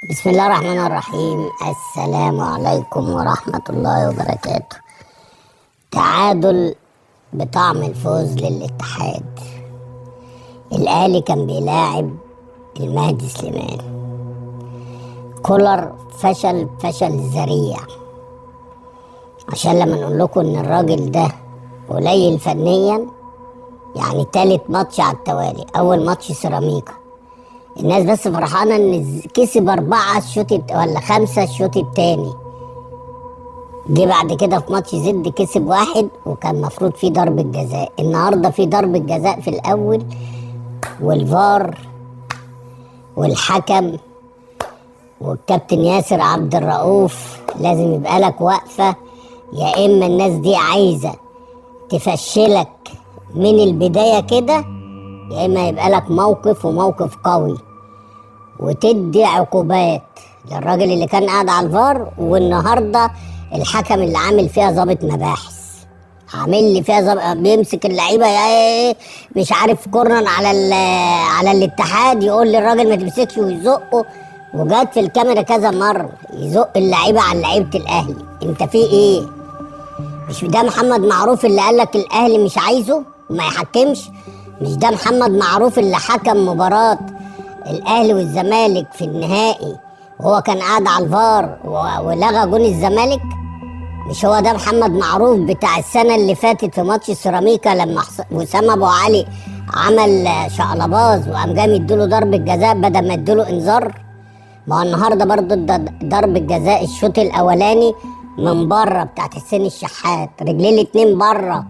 بسم الله الرحمن الرحيم. السلام عليكم ورحمة الله وبركاته. تعادل بطعم الفوز للاتحاد. الأهلي كان بيلاعب المهدي سليمان. كولر فشل ذريع. عشان لما نقول لكم ان الراجل ده قليل فنيا، يعني تالت ماتش على التوالي، اول ماتش سيراميكا الناس بس فرحانة ان كسب 4 الشوط ولا 5 الشوط التاني، جه بعد كده في ماتش زد كسب 1 وكان مفروض فيه ضربة جزاء. النهارده في ضربة جزاء في الاول، والفار والحكم والكابتن ياسر عبد الرؤوف لازم يبقى لك وقفة، يا اما الناس دي عايزة تفشلك من البداية كده، يا اما يبقى لك موقف وموقف قوي وتدي عقوبات للراجل اللي كان قاعد على الفار. والنهارده الحكم اللي عامل فيها ضابط مباحث، عامل لي فيها ضابط بيمسك اللعيبة يا مش عارف كورنر على الاتحاد، يقول للراجل ما تمسكش ويزقه، وجات في الكاميرا كذا مرة يزق اللعيبة على لعيبة الاهلي. انت في ايه؟ مش ده محمد معروف اللي قال لك الاهلي مش عايزه وما يحكمش؟ مش ده محمد معروف اللي حكم مباراة الاهلي والزمالك في النهائي وهو كان قاعد على الفار ولغى جون الزمالك؟ مش هو ده محمد معروف بتاع السنة اللي فاتت في ماتش سيراميكا لما وسام ابو علي عمل شقلباز وقام جاي مديله ضربة جزاء بدل ما يديله انذار؟ ما هو النهارده برضه ضربة جزاء الشوط الاولاني من بره بتاعت حسين الشحات، رجليه الاتنين بره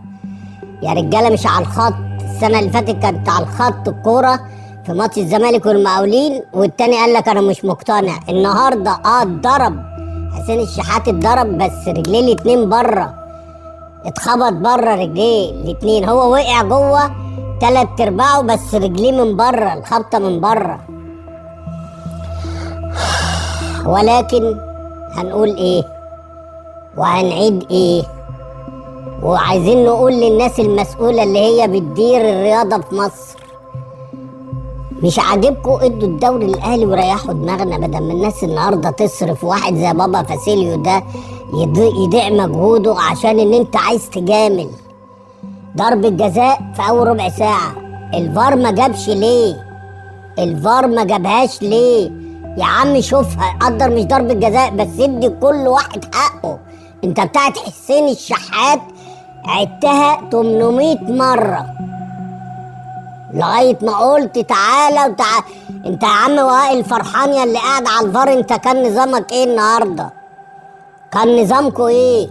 يا رجاله مش على الخط. السنة اللي فاتت كانت على الخط الكورة في ماتش الزمالك والمقاولين، والتاني قال لك انا مش مقتنع. النهارده اتضرب حسين الشحات، اتضرب بس رجليه الاتنين بره، اتخبط بره رجليه الاتنين، هو وقع جوه 3/4 بس رجليه من بره، الخبطه من بره. ولكن هنقول ايه وهنعيد ايه؟ وعايزين نقول للناس المسؤولة اللي هي بتدير الرياضة في مصر، مش عاجبكم ادوا الدوري الاهلي وريحوا دماغنا، بدل ما الناس النهارده تصرف واحد زي بابا فاسيليو ده يضيع مجهوده عشان ان انت عايز تجامل. ضربة جزاء في اول ربع ساعة، الفار ما جابش ليه؟ الفار ما جابهاش ليه؟ يا عم شوفها، قدر مش ضربة جزاء بس ادي كل واحد حقه. انت بتاعت حسين الشحات عدتها 800 مرة لغاية ما قلت تعالى وتعالى. انت يا عم وائل فرحان يا اللي قاعد على الفار، انت كان نظامك ايه النهارده؟ كان نظامكوا ايه؟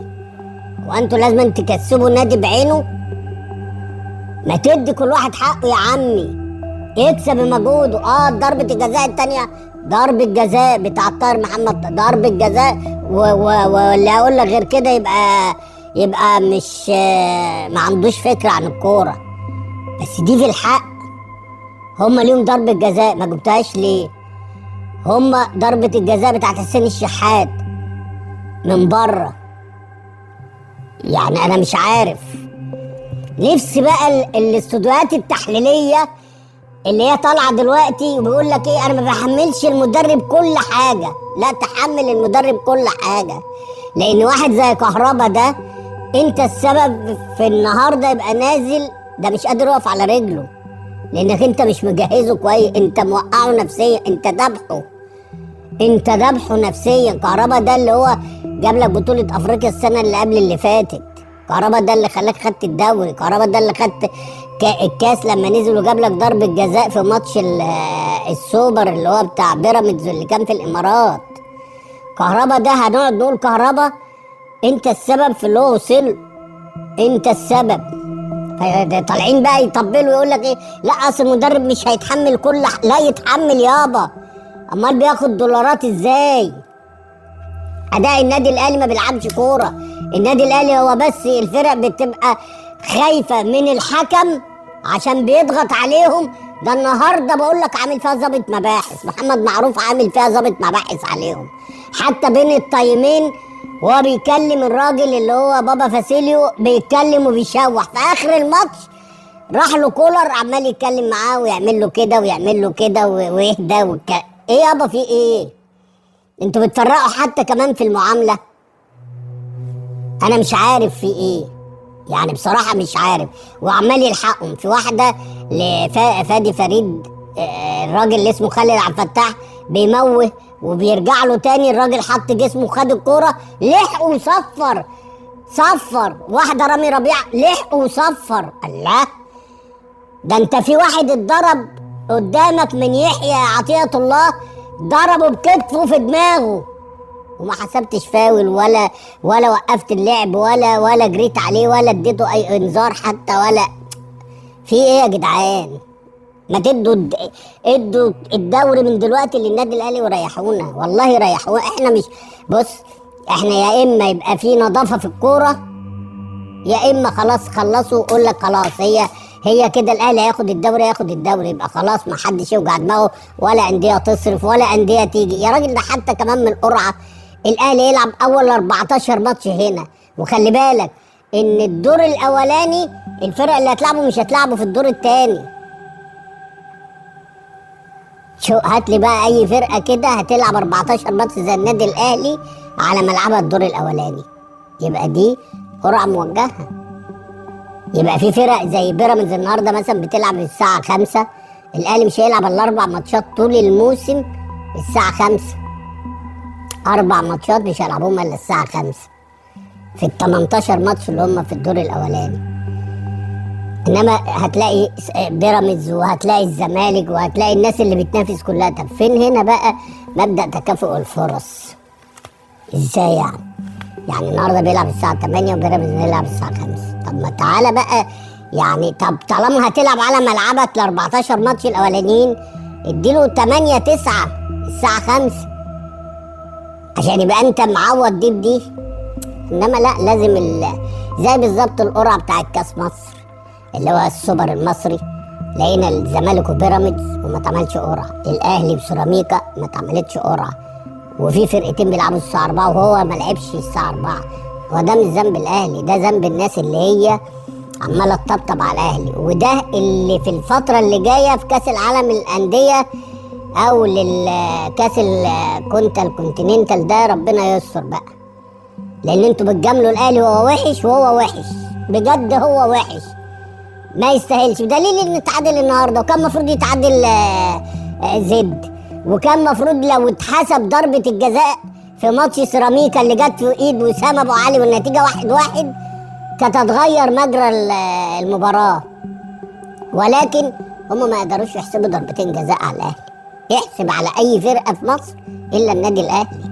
وانتوا لازم تكسبوا النادي بعينه؟ ما تدي كل واحد حقه يا عمي، يكسب مجهوده. ضربة الجزاء التانية، ضربة جزاء بتاع الطاهر محمد، ضربة جزاء واللي هقول لك غير كده يبقى مش ما عندوش فكرة عن الكورة، بس دي في الحق. هما ليهم ضربة جزاء ما جبتهاش ليه؟ هما ضربة الجزاء بتاعت حسين الشحات من بره، يعني انا مش عارف. نفسي بقى الاستوديوهات التحليلية اللي هي طالعه دلوقتي وبيقول لك ايه، انا ما بحملش المدرب كل حاجة. لا تحمل المدرب كل حاجة، لان واحد زي كهربا ده انت السبب في النهارده يبقى نازل ده مش قادر يقف على رجله، لانك انت مش مجهزة كويس، انت موقعه نفسيا، انت ذبحه، انت ذبحه نفسيا. كهربا ده اللي هو جاب لك بطوله افريقيا السنة اللي قبل اللي فاتت، كهربا ده اللي خلاك خدت الدوري، كهربا ده اللي خدت الكاس لما نزل وجاب لك ضربة جزاء في ماتش السوبر اللي هو بتاع بيراميدز اللي كان في الامارات. كهربا ده هنقعد نقول كهربا انت السبب في اللي هو وصل، انت السبب. طالعين بقى يطبلوا ويقول لك ايه، لا اصل المدرب مش هيتحمل كل لا يتحمل يابا، امال بياخد دولارات ازاي؟ اداء النادي الاهلي ما بيلعبش كورة، النادي الاهلي هو بس الفرق بتبقى خايفة من الحكم عشان بيضغط عليهم. ده النهارده بقول لك عامل فيها ضابط مباحث، محمد معروف عامل فيها ضابط مباحث عليهم، حتى بين الطيمين وهو بيكلم الراجل اللي هو بابا فاسيليو بيتكلم وبيشوح. في اخر الماتش راح له كولر عمال يتكلم معاه ويعمل له كده ويعمل له كده ويهدى ايه يابا في ايه؟ انتوا بتفرقوا حتى كمان في المعاملة. انا مش عارف في ايه يعني، بصراحة مش عارف. وعمال يلحقهم في واحدة لفادي فريد، الراجل اللي اسمه خالد عبد الفتاح بيموه وبيرجع له تاني، الراجل حط جسمه وخد الكورة، لحقه وصفر صفر. واحدة رامي ربيعة لحقه وصفر. الله، ده انت في واحد اتضرب قدامك من يحيى عطية الله، ضربه بكتفه في دماغه وما حسبتش فاول ولا وقفت اللعب ولا جريت عليه ولا اديته اي انذار حتى، ولا في ايه يا جدعان؟ ما تدوا ادوا الدوري من دلوقتي للنادي الاهلي وريحونا، والله ريحونا. احنا مش بص، احنا يا اما يبقى في نظافة في الكورة، يا اما خلاص خلصوا وقول لك خلاص هي كده الاهلي هياخد الدوري، هياخد الدوري، يبقى خلاص ما حدش يوجع دماغه ولا اندية تصرف ولا اندية تيجي. يا راجل ده حتى كمان من القرعة الاهلي يلعب اول 14 ماتش هنا، وخلي بالك ان الدور الاولاني الفرق اللي هتلعبه مش هتلعبه في الدور الثاني. شو هات لي بقى اي فرقه كده هتلعب 14 ماتش زي النادي الاهلي على ملعبها الدور الاولاني، يبقى دي قرعه موجهة. يبقى في فرق زي بيراميدز النهارده مثلا بتلعب الساعة 5، الاهلي مش هيلعب الا 4 ماتشات طول الموسم الساعة 5، 4 ماتشات مش هيلعبوهم الا الساعة 5 في ال 18 ماتش اللي هم في الدور الاولاني. انما هتلاقي بيراميدز وهتلاقي الزمالك وهتلاقي الناس اللي بتنافس كلها. طب فين هنا بقى مبدأ تكافؤ الفرص؟ ازاي يعني؟ يعني النهارده بيلعب الساعة 8 وبيراميدز بيلعب الساعة 5. طب ما تعالى بقى يعني، طب طالما هتلعب على ملعبك ال 14 ماتش الاولانيين اديله 8 9 الساعة 5 عشان يبقى انت معوض دي بدي. انما لا، لازم زي بالظبط القرعة بتاعت كاس مصر اللي هو السوبر المصري، لقينا الزمالك وبيراميدز وما اتعملش قرعه، الاهلي وسيراميكا ما اتعملتش قرعه، وفي فرقتين بيلعبوا الساعة 4 وهو ما لعبش الساعة 4. هو ده مش ذنب الاهلي، ده ذنب الناس اللي هي عماله تطبطب على الاهلي. وده اللي في الفترة اللي جاية في كاس العالم للاندية او للكاس الكونتيننتال ده ربنا يستر بقى، لان انتوا بتجاملوا الاهلي وهو وحش، وهو وحش بجد، هو وحش ما يستاهلش. بدليل ان اتعادل النهارده، وكان المفروض يتعادل زد، وكان المفروض لو اتحسب ضربه الجزاء في ماتش سيراميكا اللي جت في ايد وسام ابو علي والنتيجة 1-1 كانت هتغير مجرى المباراة، ولكن هم ما قدروش يحسبوا ضربتين جزاء على الاهلي. يحسب على اي فرقه في مصر الا النادي الاهلي،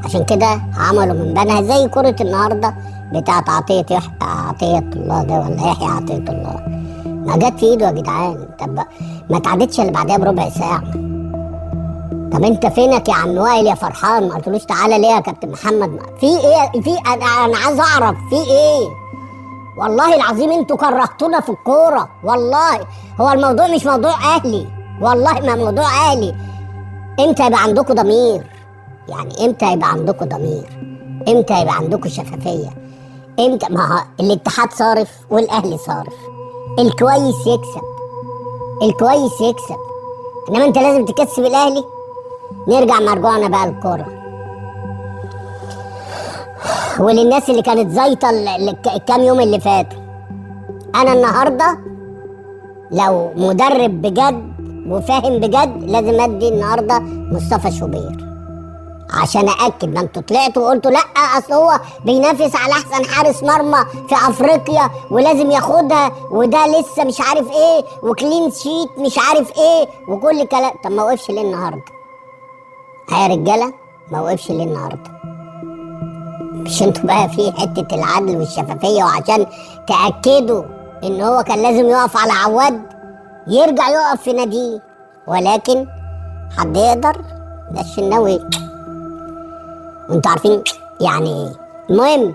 عشان كده عملوا من بنها زي كره النهارده بتاعت عطية الله ده ولا يحيى عطية الله، ما جت في ايده يا جدعان. طب ما تعدتش اللي بعدها بربع ساعة. طب انت فينك يا عم وائل يا فرحان؟ ما قلتلوش تعالى ليه يا كابتن محمد؟ في ايه؟ في انا عايز اعرف في ايه؟ والله العظيم انتوا كرهتونا في الكورة والله. هو الموضوع مش موضوع اهلي، والله ما موضوع اهلي. امتى يبقى عندكم ضمير؟ يعني امتى يبقى عندكم ضمير؟ امتى يبقى عندكم شفافية؟ امتى؟ ما الاتحاد صارف والاهلي صارف، الكويس يكسب، الكويس يكسب، انما انت لازم تكسب الاهلي. نرجع مرجوعنا بقى الكورة، وللناس اللي كانت زيطه الكام يوم اللي فاتوا. انا النهارده لو مدرب بجد وفاهم بجد لازم ادي النهارده مصطفى شوبير عشان ااكد. ما انتوا طلعتوا وقلتوا لا اصل هو بينافس على احسن حارس مرمى في افريقيا ولازم ياخدها، وده لسه مش عارف ايه، وكلين شيت مش عارف ايه، وكل كلام. طب ما وقفش ليه النهارده؟ ها يا رجاله، ما وقفش ليه النهارده؟ مش انتوا بقى في حتة العدل والشفافيه، وعشان تاكدوا ان هو كان لازم يقف على عواد يرجع يقف في ناديه، ولكن حد يقدر؟ ده الشناوي وانتوا عارفين يعني ايه. المهم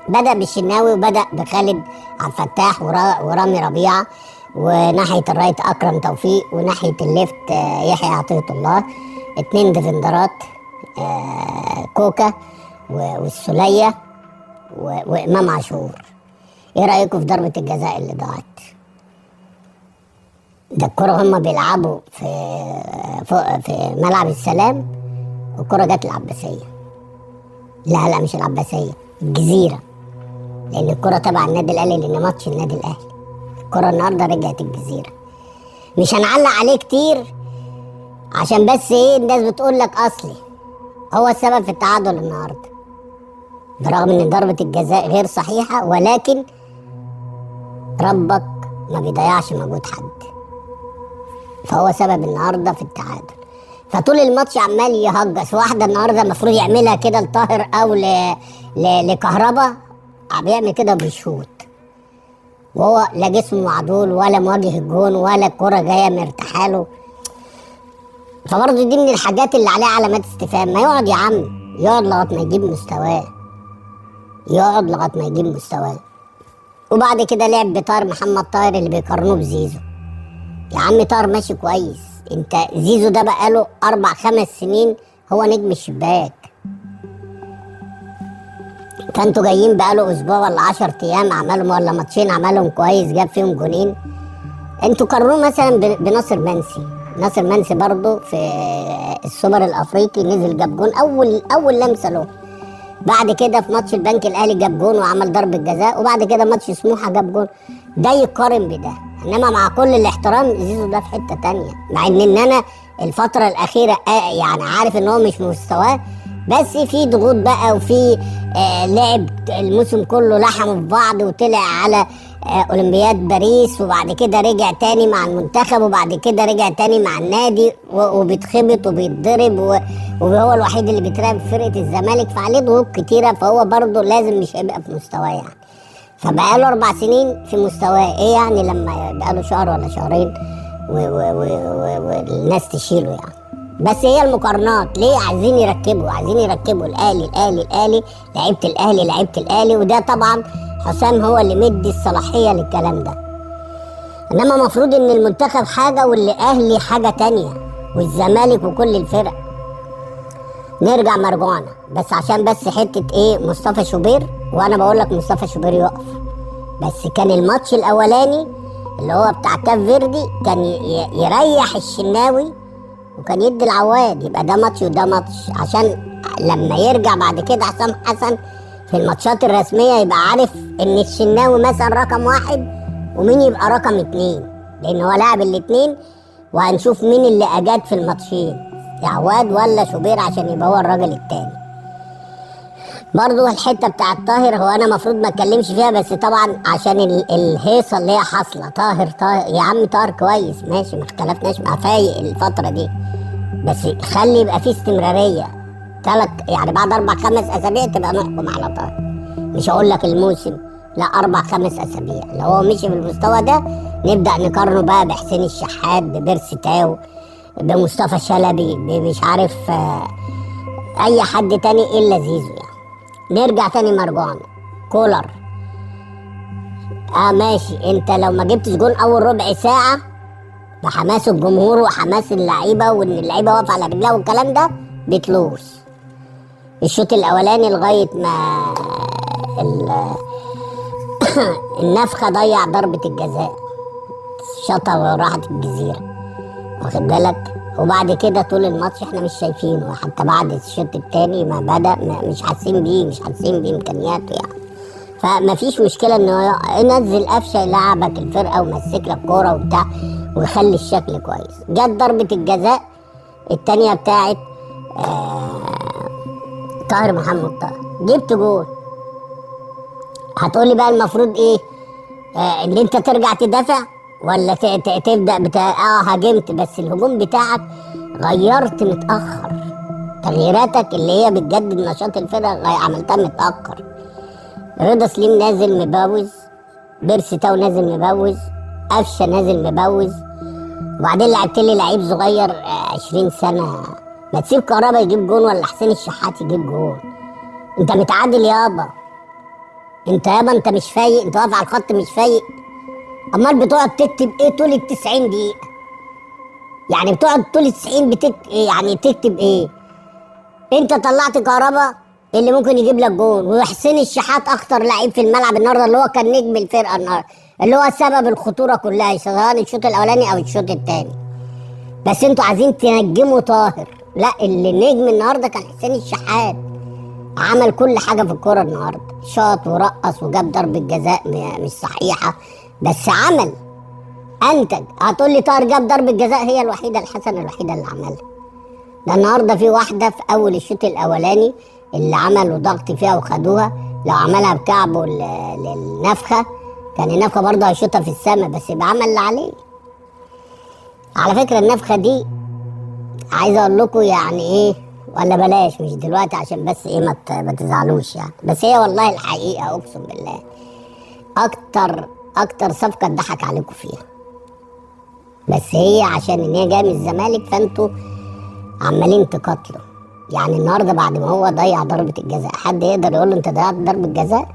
بدأ بالشناوي وبدأ بخالد عبد الفتاح ورامي ربيعة، وناحية ال right أكرم توفيق، وناحية ال left يحيى عطية الله، 2 defender ات كوكا والسولية وإمام عاشور. ايه رأيكم في ضربة الجزاء اللي ضاعت؟ ده الكرة هما بيلعبوا في ملعب السلام، الكرة جت العباسية. لا لا مش العباسية، الجزيرة، لأن الكرة تبع النادي الأهلي، لأن ماتش النادي الأهلي. الكرة النهاردة رجعت الجزيرة. مش هنعلق عليه كتير عشان بس ايه الناس بتقول لك أصلي هو السبب في التعادل النهاردة، برغم ان ضربة الجزاء غير صحيحة، ولكن ربك ما بيضيعش مجهود حد، فهو سبب النهاردة في التعادل. فطول الماتش عمال يهجس. واحدة النهاردة المفروض يعملها كده لطاهر أو لكهربا، بيعمل كده بيشوط وهو لا جسمه معدول ولا مواجه الجون ولا الكرة جاية مرتاحة. فبرضه دي من الحاجات اللي عليها علامات استفهام. ما يقعد يا عم، يقعد لغاية ما يجيب مستواه، يقعد لغاية ما يجيب مستواه. وبعد كده لعب بطاهر محمد طاهر اللي بيقارنوه بزيزو. يا عم طاهر ماشي كويس، انت زيزو ده بقاله 4-5 سنين هو نجم الشباك، فانتوا جايين بقاله اسبوع ولا 10 ايام عملهم ولا ماتشين عملهم كويس جاب فيهم جونين. انتوا قارنوه مثلا بناصر منسي. ناصر منسي برضه في السوبر الافريقي نزل جاب جون اول لمسه له. بعد كده في ماتش البنك الاهلي جاب جون وعمل ضربه جزاء، وبعد كده ماتش سموحه جاب جون. ده يقارن بده، انما مع كل الاحترام زيزو ده في حتة تانية، مع ان انا الفترة الاخيرة يعني عارف ان هو مش مستواه، بس في ضغوط بقى وفي لعب الموسم كله لحموا في بعض، وطلع على اولمبياد باريس، وبعد كده رجع تاني مع المنتخب، وبعد كده رجع تاني مع النادي، وبيتخبط وبيتضرب، وهو الوحيد اللي بيتراقب في فرقه الزمالك، فعليه ضغوط كتيرة، فهو برضه لازم مش هيبقى في مستواه يعني. فبقاله 4 سنين في مستواه، ايه يعني لما بقاله شهر ولا شهرين والناس تشيله يعني. بس هي المقارنات ليه عايزين يركبوا، عايزين يركبوا الاهلي الاهلي الاهلي، لعيبة الاهلي لعيبة الاهلي، وده طبعا حسام هو اللي مدي الصلاحية للكلام ده. انما المفروض ان المنتخب حاجة والاهلي حاجة تانية، والزمالك وكل الفرق. نرجع مرجعنا بس عشان بس حتة ايه مصطفى شوبير، وانا بقول لك مصطفى شوبير يقف، بس كان الماتش الاولاني اللي هو بتاع كاف فيردي كان يريح الشناوي وكان يدي العواد، يبقى ده ماتش وده ماتش، عشان لما يرجع بعد كده حسام حسن في الماتشات الرسمية يبقى عارف ان الشناوي مثلا رقم 1 ومين يبقى رقم 2، لان هو لاعب الاثنين، وهنشوف مين اللي اجاد في الماتشين، عواد ولا شوبير، عشان يبقى هو الراجل التاني. برضو الحتة بتاعت طاهر هو انا مفروض ما اتكلمش فيها، بس طبعا عشان الهيصه اللي هي حاصله، طاهر طاهر يا عم، طاهر كويس ماشي، ما اختلفناش مع فايق الفترة دي، بس خلي يبقى فيه استمرارية، يعني بعد 4-5 اسابيع تبقى محكم على طاهر. مش هقول لك الموسم، لا 4-5 اسابيع، لو هو مشي بالمستوى ده نبدا نقارنه بقى بحسين الشحات، ببيرسي تاو، بمصطفى شلبي، بمش عارف اي حد تاني الا زيزو يعني. نرجع تاني مرجعنا كولر. ماشي، انت لو ما جبتش جون اول ربع ساعة بحماس الجمهور وحماس اللعيبة وان اللعيبة واقفة على رجلها والكلام ده، بتلوث الشوط الاولاني لغاية ما النفخة ضيع ضربه الجزاء، شطه وراحت الجزيرة، واخد بالك. وبعد كده طول الماتش احنا مش شايفينه، حتى بعد الشوط الثاني ما بدا مش حاسين بيه، مش حاسين بامكانياته يعني. فما فيش مشكلة انه ينزل قفشه يلعبك الفرقة ويمسك لك كورة وبتاع ويخلي الشكل كويس. جت ضربه الجزاء الثانية بتاعت طاهر محمد طاهر، جبت جول. هتقولي بقى المفروض ايه؟ ان انت ترجع تدافع ولا تبدا بتاع هاجمت، بس الهجوم بتاعك غيرت متاخر، تغييراتك اللي هي بتجدد نشاط الفرقة عملتها متاخر. رضا سليم نازل مبوز، بيرسي تاو نازل مبوز، قفشه نازل مبوز، وبعدين لعبت لي لعيب صغير 20 سنة، ما تسيب كهربا يجيب جون ولا حسين الشحات يجيب جون. انت متعادل يابا، انت يابا انت مش فايق، انت واقف على الخط مش فايق. امال بتقعد تكتب ايه طول 90 دقيقة؟ يعني بتقعد طول 90 يعني تكتب ايه؟ انت طلعت كهربا اللي ممكن يجيب لك جون، وحسين الشحات اخطر لعيب في الملعب النهارده اللي هو كان نجم الفرقة النهارده، اللي هو سبب الخطورة كلها سواء الشوط الاولاني او الشوط الثاني. بس انتوا عايزين تنجموا طاهر. لا، اللي نجم النهارده كان حسين الشحات، عمل كل حاجة في الكورة النهارده، شاط ورقص وجاب ضربه جزاء مش صحيحه، بس عمل، انتج. هتقول لي طاهر جاب ضربه جزاء، هي الوحيدة الحسنة الوحيدة اللي عملها. ده النهارده في واحدة في اول الشوط الاولاني اللي عملوا ضغط فيها وخدوها، لو عملها بكعبه للنفخه كان النفخة برضه هيشوطها في السما، بس يبقى عمل اللي عليه. على فكرة النفخة دي عايز اقول لكم يعني ايه، ولا بلاش مش دلوقتي عشان بس ايه ما تزعلوش يعني، بس هي والله الحقيقة اقسم بالله اكتر صفقة اتضحك عليكم فيها، بس هي عشان ان هي جاية من الزمالك فانتوا عمالين تقاتلوا. يعني النهارده بعد ما هو ضيع ضربه الجزاء، حد يقدر يقول له انت ضيعت ضربه جزاء؟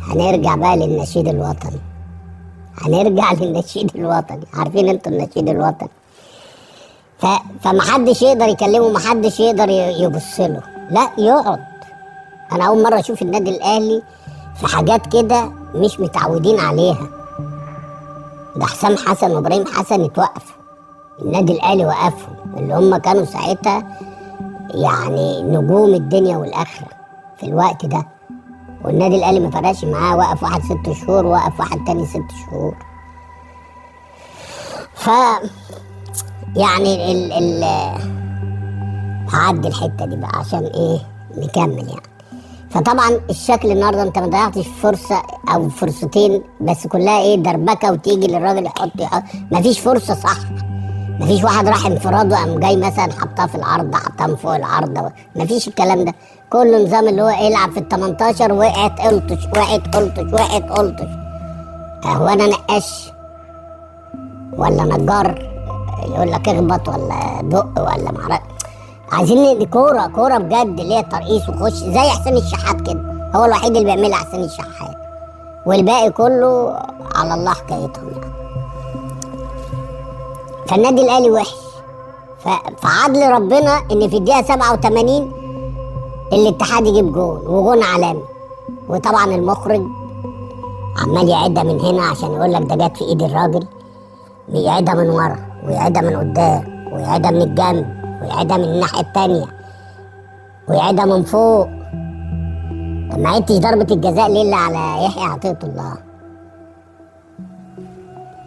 هنرجع بقى للنشيد الوطني، هنرجع للنشيد الوطني، عارفين انتوا النشيد الوطني. فمحدش يقدر يكلمه، محدش يقدر يبص له، لا يقعد. انا اول مرة اشوف النادي الاهلي في حاجات كده مش متعودين عليها. ده حسام حسن وابراهيم حسن اتوقفوا، النادي الاهلي وقفهم، اللي هم كانوا ساعتها يعني نجوم الدنيا والاخرة في الوقت ده، والنادي الاهلي ما فرقش معاه، وقف واحد 6 شهور، وقف واحد تاني 6 شهور. ف يعني ال هعدي الحتة دي بقى عشان ايه نكمل يعني. فطبعا الشكل النهارده انت ما ضيعتش فرصة او فرصتين، بس كلها ايه دربكه وتيجي للراجل يحط، مفيش فرصة صح، مفيش واحد راح انفراد وقام جاي مثلا حطها في العارضة، حطها من فوق العارضة، مفيش الكلام ده. كل نظام اللي هو العب في ال18 وقعت قلطش وقعت قلطش وقعت قلطش. هو انا نقاش ولا نجار يقول لك اخبط ولا دق ولا معرفش؟ عايزين كورة كورة بجد اللي هي ترقيص وخش زي حسين الشحات كده، هو الوحيد اللي بيعملها حسين الشحات، والباقي كله على الله حكايتهم يعني. فالنادي الاهلي وحش، فعدل ربنا ان في الدقيقة 87 الاتحاد يجيب جون، وجون عالمي. وطبعا المخرج عمال يعدها من هنا عشان يقول لك ده جت في ايد الراجل، بيعيدها من ورا ويعيدها من قدام ويعيدها من الجنب ويعيدها من الناحية التانية ويعيدها من فوق. طب ما عدتش ضربه الجزاء ليه اللي على يحيى عطية الله؟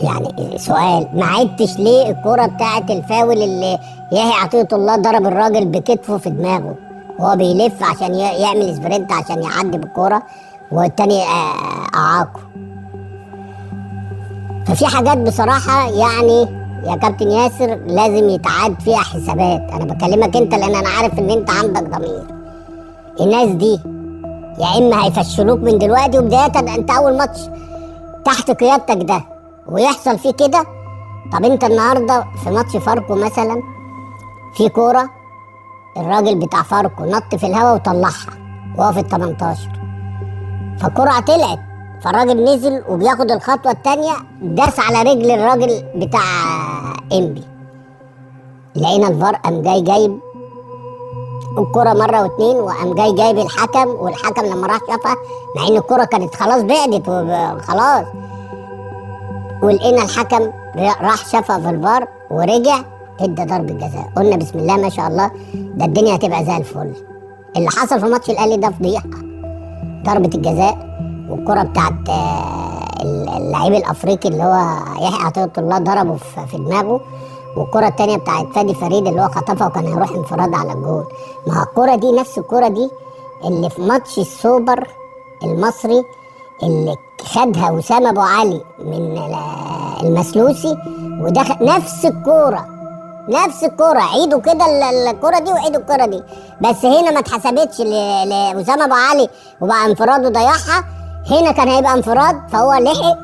يعني سؤال، ما عدتش ليه الكرة بتاعه الفاول اللي يحيى عطية الله ضرب الراجل بكتفه في دماغه وهو بيلف عشان يعمل sprint عشان يعدي بالكرة، والتاني اعاقه. ففي حاجات بصراحة يعني يا كابتن ياسر لازم يتعاد فيها حسابات. انا بكلمك انت لان انا عارف ان انت عندك ضمير. الناس دي يا اما هيفشلوك من دلوقتي، وبداية انت اول ماتش تحت قيادتك ده ويحصل فيه كده. طب انت النهارده في ماتش فاركو مثلا، في كورة الراجل بتاع فاركو نط في الهوا وطلعها وهو في ال18، فالكرة طلعت، فالراجل نزل وبياخد الخطوة الثانية داس على رجل الراجل بتاع انبي. لقينا الفار قام جاي جايب الكرة مرة واتنين، وقام جاي جايب الحكم، والحكم لما راح شافها مع ان الكرة كانت خلاص بعدت وخلاص، ولقينا الحكم راح شافها في الفار ورجع ادى ضربة جزاء. قلنا بسم الله ما شاء الله، ده الدنيا هتبقى زي الفل. اللي حصل في ماتش الاهلي ده فضيحة، ضربة الجزاء والكرة بتاعت اللعيب الافريقي اللي هو يحيى عطية الله ضربه في دماغه، والكرة التانية بتاعت فادي فريد اللي هو خطفها وكان هيروح انفراد على الجول. ما هو الكرة دي نفس الكرة دي اللي في ماتش السوبر المصري اللي خدها وسام ابو علي من المسلوسي ودخل، نفس الكورة نفس الكورة، عيدوا كده الكورة دي وعيدوا الكورة دي، بس هنا ما اتحسبتش لوسام ابو علي وبقى انفراد وضيعها، هنا كان هيبقى انفراد فهو لحق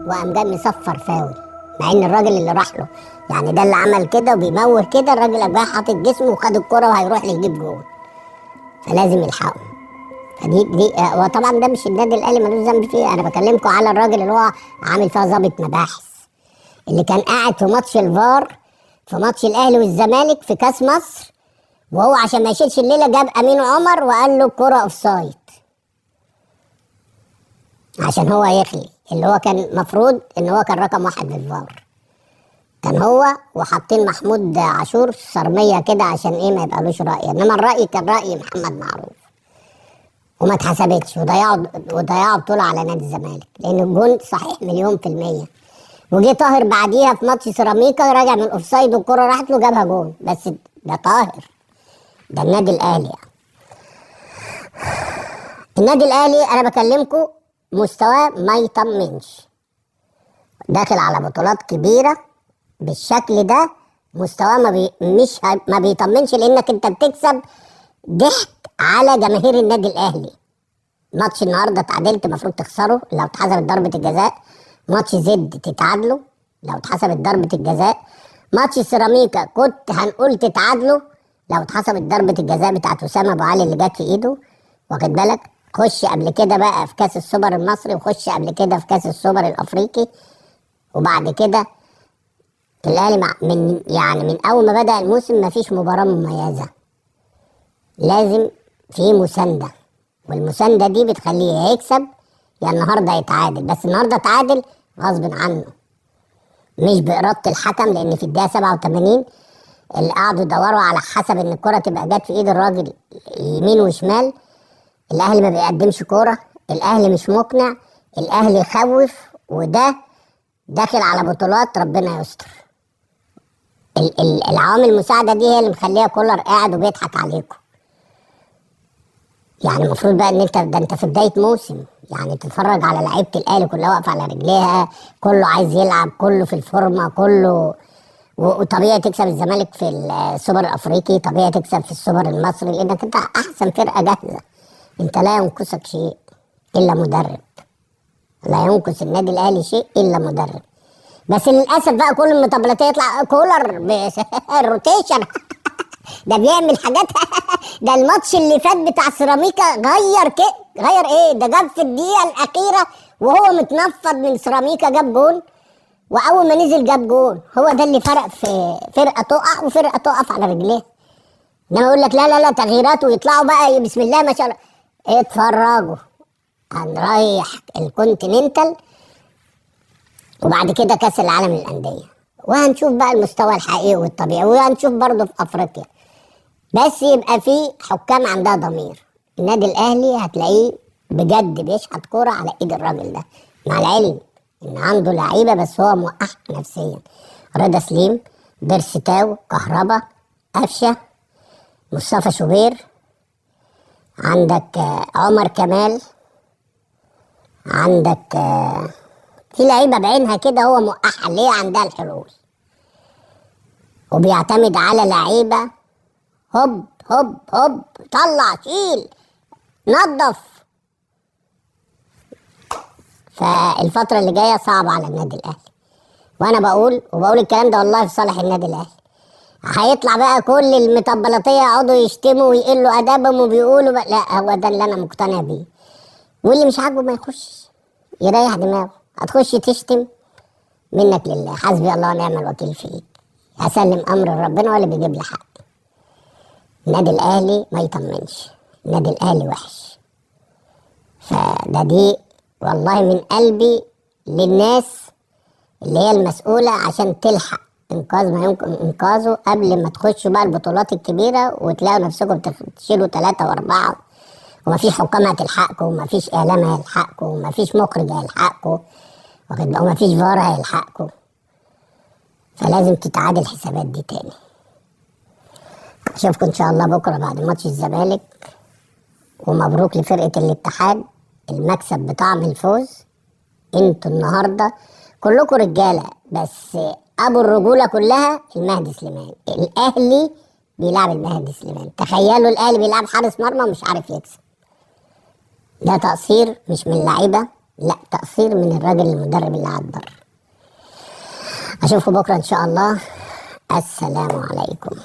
وقام جاي مصفر فاول، مع ان الراجل اللي راح له يعني ده اللي عمل كده وبيموه كده، الراجل قام جاي حاطط جسمه وخد الكورة وهيروح يجيب جول، فلازم يلحقه. فدي دي وطبعا ده مش النادي الاهلي ملوش ذنب فيه، انا بكلمكم على الراجل اللي هو عامل فيها ظابط مباحث اللي كان قاعد في ماتش الفار في ماتش الاهلي والزمالك في كاس مصر، وهو عشان ما يشيلش الليلة جاب امين عمر وقال له الكورة offside عشان هو يخلي، اللي هو كان مفروض ان هو كان رقم 1 في الفار. كان هو وحاطين محمود عاشور صرمية كده عشان ايه ما يبقالوش رأي، انما الرأي كان رأي محمد معروف وما اتحسبتش، وضيعوا بطولة على نادي الزمالك لان الجون صحيح 1,000,000%. وجه طاهر بعديها في ماتش سيراميكا راجع من ال offside والكرة راحت له جابها جون، بس ده طاهر، ده النادي الاهلي يعني. النادي الاهلي انا بكلمكم مستواه ما يطمنش، داخل على بطولات كبيرة بالشكل ده، مستواه ما بيطمنش، لانك انت بتكسب ضحك على جماهير النادي الاهلي. ماتش النهارده اتعادلت المفروض تخسره لو اتحسبت ضربة الجزاء، ماتش زد تتعادلوا لو اتحسبت ضربة الجزاء، ماتش سيراميكا كنت هنقول تتعادلوا لو اتحسبت ضربة الجزاء بتاعت أسامة أبو علي اللي جت في إيده، واخد بالك. خش قبل كده بقى في كاس السوبر المصري، وخش قبل كده في كاس السوبر الأفريقي، وبعد كده الأهلي من أول ما بدأ الموسم مفيش مباراة مميزة، لازم في مساندة، والمساندة دي بتخليه يكسب يا النهارده يتعادل، بس النهارده تعادل غصب عنه مش بإرادة الحكم، لأن في الدقيقة 87 اللي قعدوا يدوروا على حسب إن الكرة تبقى جت في إيد الراجل يمين وشمال. الأهلي ما بيقدمش كورة، الأهلي مش مقنع، الأهلي يخوف، وده داخل على بطولات ربنا يستر. العوامل المساعدة دي هي اللي مخليها كولر قاعد وبيضحك عليكم. يعني المفروض بقى ان انت ده انت في بداية موسم، يعني تتفرج على لعيبة الاهلي كلها واقفة على رجليها، كله عايز يلعب، كله في الفورمة، كله وطبيعي تكسب الزمالك في السوبر الافريقي، طبيعي تكسب في السوبر المصري، لانك انت احسن فرقة جاهزة، انت لا ينقصك شيء الا مدرب، لا ينقص النادي الاهلي شيء الا مدرب. بس للاسف بقى كل المطبلاتيه يطلع كولر ال rotation ده بيعمل حاجات ده الماتش اللي فات بتاع سيراميكا غير ايه ده، جاب في الدقيقة الاخيرة وهو متنفض من سيراميكا جاب جون، واول ما نزل جاب جون. هو ده اللي فرق في فرقه تقع وفرقه تقف على رجليها. انما يقول لك لا لا لا تغييرات ويطلعوا بقى بسم الله ما شاء الله. اتفرجوا، هنريح الكونتيننتال وبعد كده كاس العالم للاندية، وهنشوف بقى المستوى الحقيقي والطبيعي، وهنشوف برضه في افريقيا. بس يبقى في حكام عندها ضمير. النادي الاهلي هتلاقيه بجد بيشحت كورة على ايد الراجل ده، مع العلم ان عنده لعيبة بس هو موقع نفسيا. رضا سليم، بيرسي تاو، كهربا، قفشه، مصطفى شوبير، عندك عمر كمال، عندك في لعيبة بعينها كده هو موقعها اللي هي عندها الحلول، وبيعتمد على لعيبة هوب هوب هوب طلع شيل نظف. فالفترة اللي جاية صعبة على النادي الأهلي، وأنا بقول الكلام ده والله في صالح النادي الأهلي. هيطلع بقى كل المطبلاتية يقعدوا يشتموا ويقلوا أدبهم وبيقولوا بقى لا، هو ده اللي أنا مقتنع بيه، واللي مش عاجبه ما يخش يريح دماغه. هتخش تشتم منك لله، حسبي الله ونعم الوكيل فيك، هسلم أمر ربنا ولا بيجيب لي حق. النادي الأهلي ما يطمنش، النادي الأهلي وحش. فده دي والله من قلبي للناس اللي هي المسؤولة عشان تلحق إنقاذ ما يمكن إنقاذه قبل ما تخشوا بقى البطولات الكبيرة وتلاقوا نفسكم تشيلوا 3 و4، ومفيش حكام هتلحقكم، ومفيش إعلام هيلحقكم، ومفيش مخرج هيلحقكم، ومفيش فار هيلحقكم. فلازم تتعادل الحسابات دي تاني. أشوفكم إن شاء الله بكرة بعد ماتش الزمالك، ومبروك لفرقة الاتحاد المكسب بطعم الفوز. انتوا النهاردة كلكم رجالة، بس أبو الرجولة كلها المهدي سليمان. الأهلي بيلعب المهدي سليمان، تخيلوا الأهلي بيلعب حارس مرمى مش عارف يكسب. ده تقصير مش من اللعيبة، لا تقصير من الراجل المدرب اللي على الدر. أشوفكم بكرة إن شاء الله. السلام عليكم.